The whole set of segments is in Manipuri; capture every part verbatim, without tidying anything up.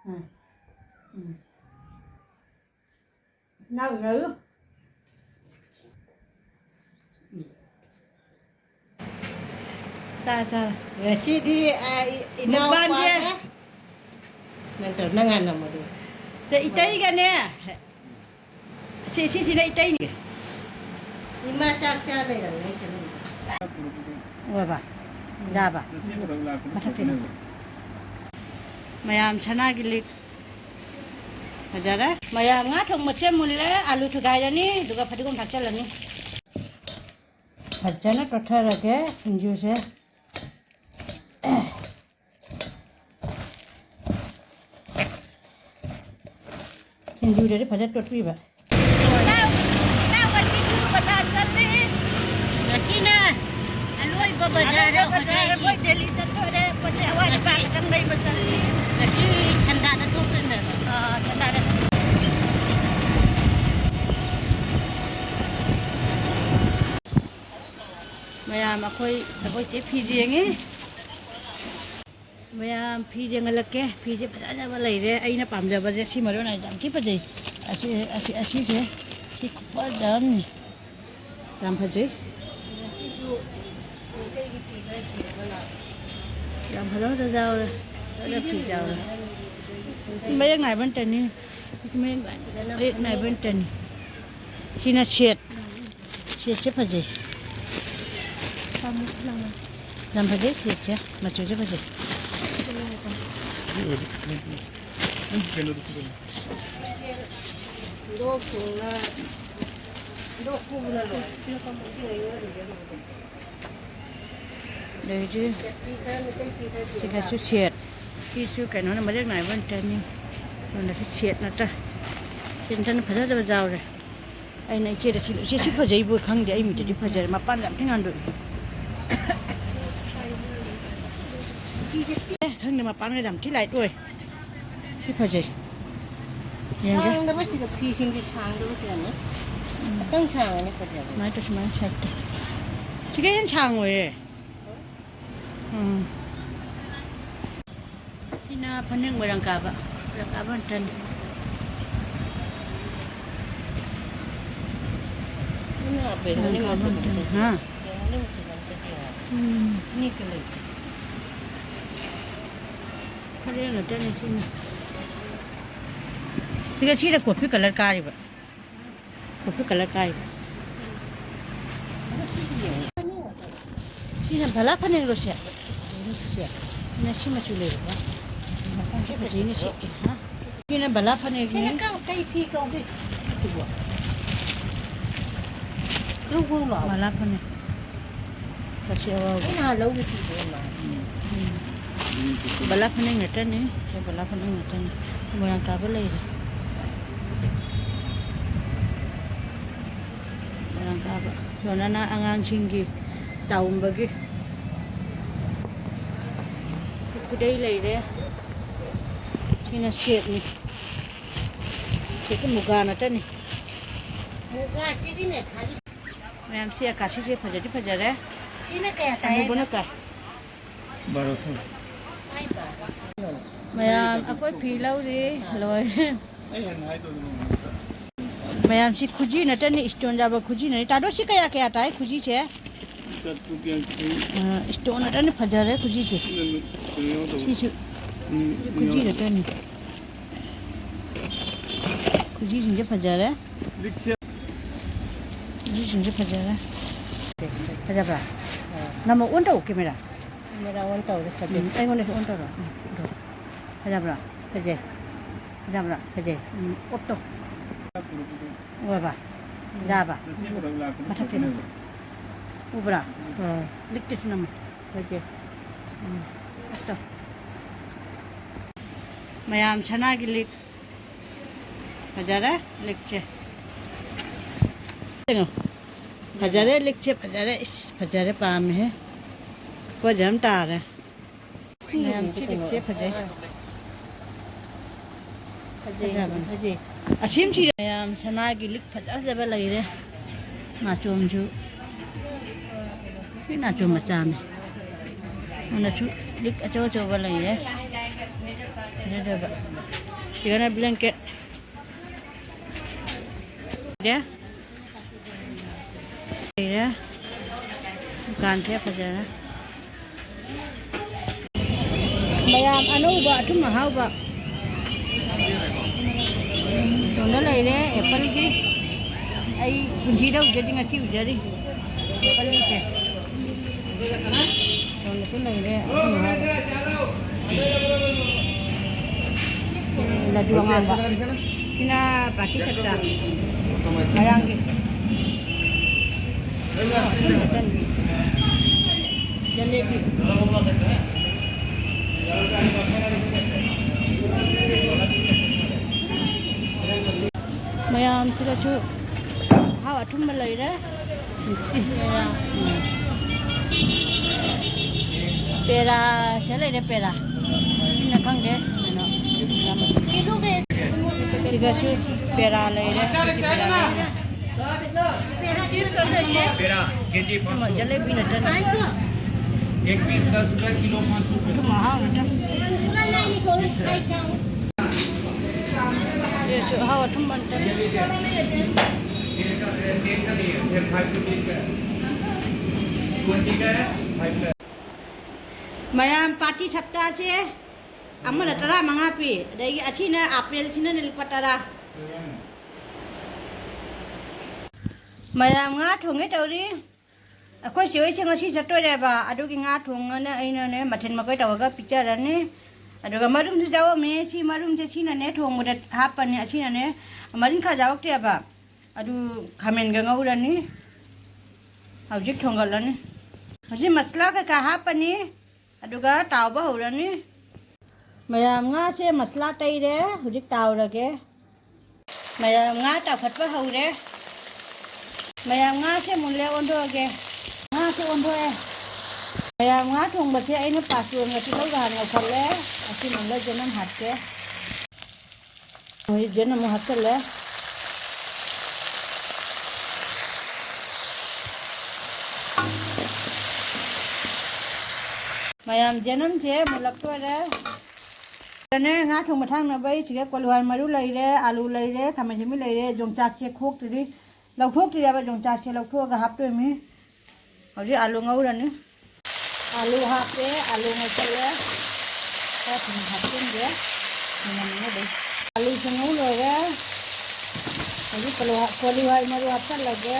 ꯎꯝ꯫ ꯎꯝ꯫ ꯅꯥꯎ ꯅꯥꯎ꯫ ꯎꯝ꯫ ꯆꯥ, ꯆꯥ꯫ ꯉꯁꯤꯗꯤ, ꯑ, ꯏ-, ꯏꯅꯥꯎꯄꯥꯒ ꯃꯨꯛꯕꯥꯡꯁꯦ꯫ ꯅꯪ ꯇꯧ, ꯅꯪ ꯍꯥꯟꯅ ꯅꯝꯃꯣ ꯑꯗꯨꯒ꯫ ꯁꯦ, ꯏꯇꯩꯒꯅꯦ꯫ ꯁꯤ, ꯁꯤꯁꯤꯅ ꯏꯇꯩꯅꯤ꯫ ꯏꯃꯥ ꯆꯥꯛ ꯆꯥ ꯂꯩꯔꯝꯃꯦ, ꯑꯩ ꯆꯠꯂꯝꯕ꯫ ꯑꯣꯏꯕ? ꯌꯥꯕ? ꯃꯊꯛꯀꯤꯗꯣ꯫ ꯃꯌꯥꯝ ꯁꯅꯥꯒꯤ ꯂꯤꯛ꯫ ꯐꯖꯔꯦ꯫ ꯃꯌꯥꯝ ꯉꯥ ꯊꯣꯡꯕꯁꯦ ꯃꯨꯜꯂꯦ, ꯑꯂꯨ ꯊꯨꯒꯥꯏꯔꯅꯤ, ꯑꯗꯨꯒ ꯐꯗꯤꯒꯣꯝ ꯊꯥꯛꯆꯜꯂꯅꯤ꯫ ꯐꯖꯅ ꯇꯣꯠꯊꯔꯒꯦ ꯁꯤꯡꯖꯨꯁꯦ꯫ ꯁꯤꯡꯖꯨꯗꯗꯤ ꯐꯖꯅ ꯇꯣꯠꯄꯤꯕ꯫ ꯏꯅꯥꯎ-, ꯏꯅꯥꯎ ꯉꯁꯤ ꯁꯤꯡꯖꯨ ꯕꯖꯥꯔ ꯆꯠꯂꯤ꯫ ꯉꯁꯤꯅ ꯑꯂꯣꯏꯕ ꯕꯖꯥꯔ ꯑꯂꯣꯏꯕ ꯕꯖꯥꯔ, ꯍꯣꯇꯦꯜꯒꯤ꯫ ꯃꯣꯏ ꯗꯦꯜꯂꯤ ꯆꯠꯇꯣꯔꯦ꯫ ꯄꯣꯠ ꯆꯩ ꯑꯋꯥꯠ ꯑꯄꯥ ꯉꯁꯤ, ꯈꯤꯇꯪ ꯂꯩꯕ ꯆꯠꯂꯤ꯫ ꯉꯁꯤ ꯁꯟꯗꯥꯗ ꯊꯣꯛꯇꯣꯏꯅꯦꯕ꯫ ꯑꯥ, ꯁꯟꯗꯥꯗ꯫ ꯃꯌꯥꯝ ꯑꯩꯈꯣꯏ, ꯑꯩꯈꯣꯏ ꯆꯦ ꯐꯤ ꯌꯦꯡꯉꯤ꯫ ꯃꯌꯥꯝ ꯐꯤ ꯌꯦꯡꯍꯜꯂꯛꯀꯦ꯫ ꯐꯤꯁꯦ ꯐꯖ ꯐꯖꯕ ꯂꯩꯔꯦ꯫ ꯑꯩꯅ ꯄꯥꯝꯖꯕꯁꯦ ꯁꯤ ꯃꯔꯨ ꯑꯣꯏꯅ ꯌꯥꯝ ꯊꯤ ꯐꯖꯩ꯫ ꯑꯁꯤ, ꯑꯁꯤ, ꯑꯁꯤꯁꯦ, ꯁꯤ ꯈꯨꯐꯖ ꯑꯃꯅꯤ꯫ ꯌꯥꯝ ꯐꯖꯩ꯫ ꯌꯥꯝ ꯐꯖ ꯐꯖ ꯌꯥꯎꯔꯦ꯫ ꯐꯖ ꯐꯤ ꯌꯥꯎꯔꯦ꯫ ꯃꯌꯦꯛ ꯅꯥꯏꯕ ꯅꯠꯇꯅꯤ꯫ ꯁꯤ ꯃꯌꯦꯛ ꯅꯥꯏꯕ, ꯃꯌꯦꯛ ꯅꯥꯏꯕ ꯅꯠꯇꯅꯤ꯫ ꯁꯤꯅ ꯁꯦꯠ꯫ ꯁꯦꯠꯁꯦ ꯐꯖꯩ꯫ ꯌꯥꯝ ꯐꯖꯩ ꯁꯦꯠꯁꯦ꯫ ꯃꯆꯨꯁꯦ ꯐꯖꯩ꯫ ꯂꯩꯔꯤ꯫ ꯁꯤꯗꯁꯨ ꯁꯦꯠ꯫ ꯁꯤꯁꯨ ꯀꯩꯅꯣꯅ ꯃꯌꯦꯛ ꯅꯥꯏꯕ ꯅꯠꯇꯅꯤ꯫ ꯑꯗꯨꯅꯁꯨ ꯁꯦꯠ ꯅꯠꯇ꯫ ꯁꯦꯠ ꯅꯠꯇꯅ ꯐꯖ ꯐꯖꯕ ꯌꯥꯎꯔꯦ꯫ ꯑꯩꯅ ꯏꯆꯦꯗ ꯁꯤ, "ꯏꯆꯦ, ꯁꯤ ꯐꯖꯩꯕꯨ ꯈꯪꯗꯦ, ꯑꯩ ꯃꯤꯠꯇꯗꯤ ꯐꯖꯔꯦ, ꯃꯄꯥꯟ ꯌꯥꯝ ꯊꯤ ꯉꯥꯟꯗꯣꯛꯏ꯫" ꯑꯦ, ꯈꯪꯗꯦ, ꯃꯄꯥꯟꯒ ꯌꯥꯝ ꯊꯤ ꯂꯥꯏꯠ ꯑꯣꯏ꯫ ꯁꯤ ꯐꯖꯩ꯫ ꯌꯦꯡꯒꯦ꯫ ꯁꯥꯡꯗꯕꯁꯤꯗ, ꯐꯤꯁꯤꯡꯁꯦ ꯁꯥꯡꯗꯕꯁꯤꯗꯅꯦ꯫ ꯎꯝ꯫ ꯈꯤꯇꯪ ꯁꯥꯡꯉꯅꯤ ꯐꯖꯕ꯫ ꯁꯨꯃꯥꯏꯅ ꯇꯧ, ꯁꯨꯃꯥꯏꯅ ꯁꯥꯏꯠꯇ꯫ ꯁꯤꯒ ꯍꯦꯟꯅ ꯁꯥꯡꯉꯣꯏꯌꯦ꯫ ꯎꯝ꯫ ꯁꯤꯅ ꯐꯅꯦꯛ ꯃꯣꯏꯔꯥꯡ ꯀꯥꯕ꯫ ꯀꯥꯕ ꯅꯠꯇꯅꯤ꯫ ꯍꯥ? ꯎꯝ꯫ ꯐꯅꯦꯛ ꯅꯠꯇꯅꯤ ꯁꯤꯅ꯫ ꯁꯤꯒ ꯁꯤꯅ ꯀꯣꯐꯤ ꯀꯂꯔ ꯀꯥꯔꯤꯕ꯫ ꯀꯣꯐꯤ ꯀꯂꯔ ꯀꯥꯏ꯫ ꯁꯤꯅ ꯚꯂꯥ ꯐꯅꯦꯛꯂꯣ ꯁꯦ? ꯁꯤꯅ ꯁꯤ ꯃꯆꯨ ꯂꯩꯔꯕ? ꯁꯤ ꯐꯖꯩꯅꯦ ꯁꯤ꯫ ꯍꯥ? ꯁꯤꯅ ꯚꯂꯥ ꯐꯅꯦꯛꯅꯤ꯫ ꯁꯤꯅ ꯀ-, ꯀꯩ ꯐꯤ ꯀꯧꯒꯦ? ꯁꯤꯕꯣ? ꯒ꯭ꯔꯨ ꯒ꯭ꯔꯨ ꯂꯥꯎ꯫ ꯚꯂꯥ ꯐꯅꯦꯛ꯫ ꯃꯁꯤ ꯑꯋꯥꯎꯕ꯫ ꯑꯩ ꯅꯍꯥꯟ ꯂꯧꯕ ꯐꯤꯗꯣ ꯑꯣꯏ ꯃꯥꯜꯂꯦ꯫ ꯎꯝ꯫ ꯕꯂꯥ ꯐꯅꯦꯛ ꯅꯠꯇ꯭ꯔꯅꯦ? ꯁꯦ ꯕꯂꯥ ꯐꯅꯦꯛ ꯅꯠꯇ꯭ꯔꯅꯦ? ꯃꯣꯏꯔꯥꯡ ꯀꯥꯕ ꯂꯩꯔꯦ꯫ ꯃꯣꯏꯔꯥꯡ ꯀꯥꯕ꯫ ꯌꯣꯅꯅ ꯑꯉꯥꯡꯁꯤꯡꯒꯤ ꯆꯥꯎꯝꯕꯒꯤ ꯈꯨꯗꯩ ꯂꯩꯔꯦ꯫ ꯁꯤꯅ ꯁꯦꯠꯅꯤ꯫ ꯁꯤꯁꯨ ꯃꯨꯒꯥ ꯅꯠꯇꯅꯤ꯫ ꯃꯨꯒꯥꯁꯤꯗꯤꯅꯦ, ꯈꯥꯂꯤ ꯃꯌꯥꯝ ꯁꯤ ꯑꯀꯥꯁꯤꯁꯦ ꯐꯖꯗꯤ ꯐꯖꯔꯦ꯫ ꯁꯤꯅ ꯀꯌꯥ ꯇꯥꯏ ꯍꯥꯏꯅꯣ? ꯑꯃꯨꯕꯅ ꯀꯥꯏ꯫ ꯕꯥꯔꯣꯁꯣ꯫ ꯃꯌꯥꯝ ꯑꯩꯈꯣꯏ ꯐꯤ ꯂꯧꯔꯤ, ꯂꯣꯏꯔꯦ꯫ ꯑꯩ ꯍꯦꯟꯅ ꯍꯥꯏꯗꯧꯔꯤꯕ ꯉꯥꯛꯇ꯫ ꯃꯌꯥꯝꯁꯤ ꯈꯨꯖꯤ ꯅꯠꯇꯅꯤ, ꯏꯁꯇꯣꯟ ꯌꯥꯕ ꯈꯨꯖꯤꯅꯅꯤ꯫ ꯇꯥꯗꯣ, ꯁꯤ ꯀꯌꯥ ꯀꯌꯥ ꯇꯥꯏ ꯈꯨꯖꯤꯁꯦ? ꯆꯥꯇ꯭ꯔꯨꯛ ꯌꯥꯡꯈꯩ꯫ ꯑ, ꯏꯁꯇꯣꯟ ꯅꯠꯇꯅꯤ, ꯐꯖꯔꯦ ꯈꯨꯖꯤꯁꯦ꯫ ꯀꯩꯅꯣ ꯇꯧꯕ꯫ ꯁꯤꯁꯨ ꯎꯝ, ꯈꯨꯖꯤ ꯅꯠꯇꯅꯤ꯫ ꯈꯨꯖꯤꯁꯤꯡꯁꯦ ꯐꯖꯔꯦ꯫ ꯂꯤꯛꯁꯦ꯫ ꯈꯨꯖꯤꯁꯤꯡꯁꯦ ꯐꯖꯔꯦ꯫ ꯐꯖꯕ꯭ꯔꯥ? ꯅꯝꯃꯣ, ꯑꯣꯟ ꯇꯧ ꯀꯦꯃꯦꯔꯥ꯫ ꯀꯦꯃꯦꯔꯥ ꯑꯣꯟ ꯇꯧꯔꯦ, ꯐꯖꯩ꯫ ꯎꯝ, ꯑꯩꯉꯣꯟꯗꯁꯨ ꯑꯣꯟ ꯇꯧꯔꯣ꯫ ꯎꯝ, ꯇꯧ꯫ ꯐꯖꯕ꯭ꯔꯥ? ꯐꯖꯩ꯫ ꯐꯖꯕ꯭ꯔꯥ? ꯐꯖꯩ꯫ ꯎꯝ, ꯑꯣꯞ ꯇꯧ꯫ ꯎꯔꯕ? ꯌꯥꯕ? ꯃꯊꯛꯀꯤꯗꯣ꯫ ꯎꯕ꯭ꯔꯥ? ꯑꯥ, ꯂꯤꯛꯇꯁꯨ ꯅꯝꯃꯣ꯫ ꯐꯖꯩ꯫ ꯎꯝ, ꯑꯣꯞ ꯇꯧ꯫ ꯃꯌꯥꯝ ꯁꯅꯥꯒꯤ ꯂꯤꯛ꯫ ꯐꯖꯔꯦ ꯂꯤꯛꯁꯦ꯫ ꯌꯦꯡꯉꯣ꯫ ꯐꯖꯔꯦ ꯂꯤꯛꯁꯦ, ꯐꯖꯔꯦ꯫ ꯏꯁ, ꯐꯖꯔꯦ, ꯄꯥꯝꯃꯦꯍꯦ꯫ ꯐꯖ ꯑꯃ ꯇꯥꯔꯦ꯫ ꯃꯌꯥꯝ ꯁꯤ ꯂꯤꯛꯁꯦ ꯐꯖꯩ꯫ ꯐꯖꯩ, ꯐꯖꯕꯅꯤ꯫ ꯐꯖꯩ꯫ ꯑꯁꯤꯝꯁꯤ ꯃꯌꯥꯝ ꯁꯅꯥꯒꯤ ꯂꯤꯛ ꯐꯖ ꯐꯖꯕ ꯂꯩꯔꯦ꯫ ꯅꯥꯆꯣꯝꯁꯨ꯫ ꯁꯤ ꯅꯥꯆꯣꯝ ꯃꯆꯥꯅꯤ꯫ ꯑꯗꯨꯅꯁꯨ ꯂꯤꯛ ꯑꯆꯧ ꯑꯆꯧꯕ ꯂꯩꯔꯦ꯫ ꯐꯖꯗꯕ꯫ ꯁꯤꯒꯅ blanket꯫ ꯂꯩꯔꯦ꯫ ꯂꯩꯔꯦ꯫ ꯗꯨꯀꯥꯟꯁꯦ ꯐꯖꯔꯦ꯫ ꯃꯌꯥꯝ ꯑꯅꯧꯕ ꯑꯊꯨꯝ ꯑꯍꯥꯎꯕ꯫ ꯁꯣꯝꯗ ꯂꯩꯔꯦ appleꯒꯤ꯫ ꯑꯩ ꯄꯨꯟꯁꯤꯗ ꯎꯖꯗ꯭ꯔꯤ, ꯉꯁꯤ ꯎꯖꯔꯤ appleꯒꯤꯁꯦ꯫ ꯁꯣꯝꯗꯁꯨ ꯂꯩꯔꯦ ꯑꯊꯨꯝ ꯑꯍꯥꯎꯕ꯫ ꯂꯗꯨ ꯑꯉꯥꯡꯕ꯫ ꯁꯤꯅ ꯄꯥꯇꯤ ꯁꯛꯇ꯫ ꯃꯌꯥꯝꯒꯤ꯫ ꯖꯂꯦꯕꯤ꯫ ꯃꯌꯥꯝꯁꯤꯗꯁꯨ ꯑꯍꯥꯎ ꯑꯊꯨꯝꯕ ꯂꯩꯔꯦ꯫ ꯄꯦꯔꯥ꯫ ꯎꯝ꯫ ꯄꯦꯔꯥ ꯁꯤꯗ ꯂꯩꯔꯦ, ꯄꯦꯔꯥ꯫ ꯁꯤꯅ ꯈꯪꯗꯦ ꯀꯩꯅꯣ꯫ ꯁꯤꯗꯁꯨ ꯄꯦꯔꯥ ꯂꯩꯔꯦ꯫ ꯄꯦꯔꯥ ꯂꯩꯔꯦ꯫ ꯄꯦꯔꯥ ꯀꯦꯖꯤ ꯄꯥꯟꯁꯣ꯫ ꯖꯂꯦꯕꯤ ꯅꯠꯇꯅ꯫ एक पीस दस रुपए, किलो पाँच सौ रुपए। ꯑꯊꯨꯝ ꯑꯍꯥꯎ ꯅꯠꯇꯅ꯫ ꯁꯤꯁꯨ ꯑꯍꯥꯎ ꯑꯊꯨꯝ ꯅꯠꯇꯅ꯫ तेल का, तेल का नहीं है, ये फाइव रुपीज का है। ट्वेंटी का है, फाइव का है। ꯃꯌꯥꯝ ꯄꯥꯇꯤ ꯁꯛꯇꯥꯁꯦ ꯑꯃꯅ ꯇꯔꯥꯃꯉꯥ ꯄꯤ, ꯑꯗꯒꯤ ꯑꯁꯤꯅ ꯑꯥꯄꯦꯜꯁꯤꯅꯅꯦ ꯂꯨꯄꯥ ꯇꯔꯥ꯫ ꯃꯌꯥꯝ ꯉꯥ ꯊꯣꯡꯒꯦ ꯇꯧꯔꯤ꯫ ꯑꯩꯈꯣꯏ ꯆꯦ ꯍꯣꯏꯁꯦ ꯉꯁꯤ ꯆꯠꯇꯣꯏꯔꯦꯕ, ꯑꯗꯨꯒꯤ ꯉꯥ ꯊꯣꯡꯉꯅ ꯑꯩꯅꯅꯦ ꯃꯊꯦꯜ ꯃꯀꯣꯏ ꯇꯧꯔꯒ ꯄꯤꯖꯔꯅꯤ꯫ ꯑꯗꯨꯒ ꯃꯔꯨꯝꯁꯨ ꯌꯥꯎꯔꯝꯃꯦ꯫ ꯁꯤ ꯃꯔꯨꯝꯁꯦ ꯁꯤꯅꯅꯦ ꯊꯣꯡꯕꯗ ꯍꯥꯞꯄꯅꯤ꯫ ꯑꯁꯤꯅꯅꯦ ꯃꯔꯤꯟꯈꯥ ꯌꯥꯎꯔꯛꯇꯦꯕ꯫ ꯑꯗꯨ ꯈꯥꯃꯦꯟꯒ ꯉꯧꯔꯅꯤ꯫ ꯍꯧꯖꯤꯛ ꯊꯣꯡꯒꯠꯂꯅꯤ꯫ ꯍꯧꯖꯤꯛ ꯃꯁꯂꯥ ꯀꯩꯀꯥ ꯍꯥꯞꯄꯅꯤ꯫ ꯑꯗꯨꯒ ꯇꯥꯎꯕ ꯍꯧꯔꯅꯤ꯫ ꯃꯌꯥꯝ ꯉꯥꯁꯦ ꯃꯁꯂꯥ ꯇꯩꯔꯦ꯫ ꯍꯧꯖꯤꯛ ꯇꯥꯎꯔꯒꯦ꯫ ꯃꯌꯥꯝ ꯉꯥ ꯇꯥꯎꯈꯠꯄ ꯍꯧꯔꯦ꯫ ꯃꯌꯥꯝ ꯉꯥꯁꯦ ꯃꯨꯜꯂꯦ, ꯑꯣꯟꯊꯣꯛꯑꯒꯦ꯫ ꯉꯥꯁꯦ ꯑꯣꯟꯊꯣꯛꯑꯦ꯫ ꯃꯌꯥꯝ ꯉꯥ ꯊꯣꯡꯕꯁꯦ ꯑꯩꯅ ꯄꯥꯆꯣꯟꯒ ꯇꯤꯜꯍꯧꯒ ꯍꯥꯟꯅ ꯉꯧꯁꯜꯂꯦ꯫ ꯑꯁꯤ ꯃꯨꯜꯂꯦ, ꯆꯅꯝ ꯍꯥꯞꯀꯦ꯫ ꯍꯧꯖꯤꯛ ꯆꯅꯝ ꯑꯃꯨꯛ ꯍꯥꯞꯆꯜꯂꯦ꯫ ꯃꯌꯥꯝ ꯆꯅꯝꯁꯦ ꯃꯨꯜꯂꯛꯇꯣꯔꯦ꯫ ꯁꯤꯗꯅꯦ ꯉꯥ ꯊꯣꯡꯕ ꯊꯥꯛꯅꯕ ꯑꯩ ꯁꯤꯗ ꯀꯣꯂꯤ ꯍꯋꯥꯏ ꯃꯔꯨ ꯂꯩꯔꯦ, ꯑꯥꯂꯨ ꯂꯩꯔꯦ, ꯈꯥꯃꯦꯟ ꯑꯁꯤꯟꯕꯤ ꯂꯩꯔꯦ, ꯌꯣꯡꯆꯥꯛꯁꯦ ꯈꯣꯛꯇ꯭ꯔꯤ, ꯂꯧꯊꯣꯛꯇ꯭ꯔꯤꯑꯕ, ꯌꯣꯡꯆꯥꯛꯁꯦ ꯂꯧꯊꯣꯛꯑꯒ ꯍꯥꯞꯇꯣꯏꯅꯤ꯫ ꯍꯧꯖꯤꯛ ꯑꯥꯂꯨ ꯉꯧꯔꯅꯤ꯫ ꯑꯥꯂꯨ ꯍꯥꯞꯄꯦ, ꯑꯥꯂꯨ ꯉꯧꯁꯜꯂꯦ꯫ ꯈꯔ ꯊꯨꯝ ꯍꯥꯞꯆꯤꯟꯒꯦ꯫ ꯃꯅꯝ ꯅꯝꯅꯕ꯫ ꯑꯥꯂꯨꯁꯨ ꯉꯧ ꯂꯣꯏꯔꯦ꯫ ꯍꯧꯖꯤꯛ ꯀꯣꯂꯤ ꯍꯋꯥꯏ ꯃꯔꯨ ꯍꯥꯞꯆꯜꯂꯒꯦ꯫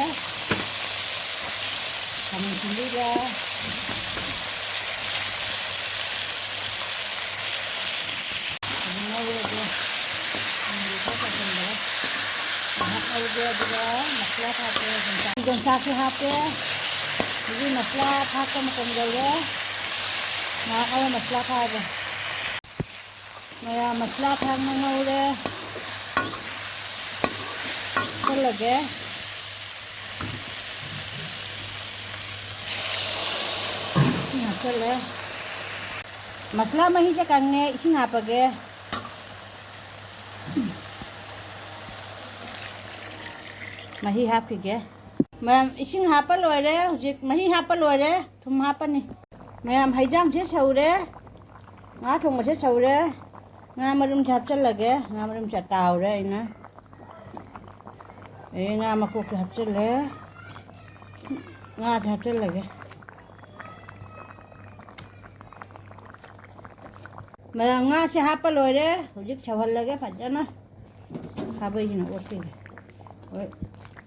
ꯈꯥꯃꯦꯟ ꯑꯁꯤꯟꯕꯤꯒ꯫ ꯑꯗꯨ ꯉꯧꯔꯒꯦ꯫ ꯊꯨꯝꯁꯨ ꯈꯔ ꯆꯥꯏꯁꯤꯟꯈ꯭ꯔꯦ꯫ ꯉꯥꯏꯍꯥꯛ ꯉꯧꯔꯒꯦ, ꯑꯗꯨꯒ ꯃꯁꯂꯥ ꯊꯥꯛꯀꯦ꯫ ꯌꯣꯡꯆꯥꯛ-, ꯌꯣꯡꯆꯥꯛꯁꯨ ꯍꯥꯞꯄꯦ꯫ ꯑꯗꯒꯤ ꯃꯁꯂꯥ ꯊꯥꯛꯄ ꯃꯇꯝ ꯌꯧꯔꯦ꯫ ꯉꯥꯏꯍꯥꯛ ꯉꯧꯔ ꯃꯁꯂꯥ ꯊꯥꯛꯑꯒꯦ꯫ ꯃꯌꯥꯝ ꯃꯁꯂꯥ ꯊꯥꯛꯅ ꯉꯧꯔꯦ꯫ ꯍꯥꯞꯆꯜꯂꯒꯦ꯫ ꯏꯁꯤꯡ ꯍꯥꯞꯆꯜꯂꯦ꯫ ꯃꯁꯂꯥ ꯃꯍꯤꯁꯦ ꯀꯪꯉꯦ, ꯏꯁꯤꯡ ꯍꯥꯞꯄꯒꯦ꯫ ꯃꯍꯤ ꯍꯥꯞꯈꯤꯒꯦ꯫ ꯃꯌꯥꯝ, ꯏꯁꯤꯡ ꯍꯥꯞꯄ ꯂꯣꯏꯔꯦ, ꯍꯧꯖꯤꯛ ꯃꯍꯤ ꯍꯥꯞꯄ ꯂꯣꯏꯔꯦ, ꯊꯨꯝ ꯍꯥꯞꯄꯅꯤ꯫ ꯃꯌꯥꯝ, ꯍꯩꯖꯥꯡꯁꯦ ꯁꯧꯔꯦ, ꯉꯥ ꯊꯣꯡꯕꯁꯦ ꯁꯧꯔꯦ꯫ ꯉꯥ ꯃꯔꯨꯝꯁꯦ ꯍꯥꯞꯆꯜꯂꯒꯦ, ꯉꯥ ꯃꯔꯨꯝꯁꯦ ꯇꯥꯎꯔꯦ ꯑꯩꯅ꯫ ꯑꯩ ꯉꯥ ꯃꯀꯣꯛꯁꯦ ꯍꯥꯞꯆꯜꯂꯦ, ꯉꯥꯁꯦ ꯍꯥꯞꯆꯜꯂꯒꯦ꯫ ꯃꯌꯥꯝ, ꯉꯥꯁꯦ ꯍꯥꯞꯄ ꯂꯣꯏꯔꯦ꯫ ꯍꯧꯖꯤꯛ ꯁꯧꯍꯜꯂꯒꯦ ꯐꯖꯅ꯫ ꯈꯥꯕꯩꯁꯤꯅ ꯑꯣꯠꯈꯤꯒꯦ꯫ ꯍꯣꯏ,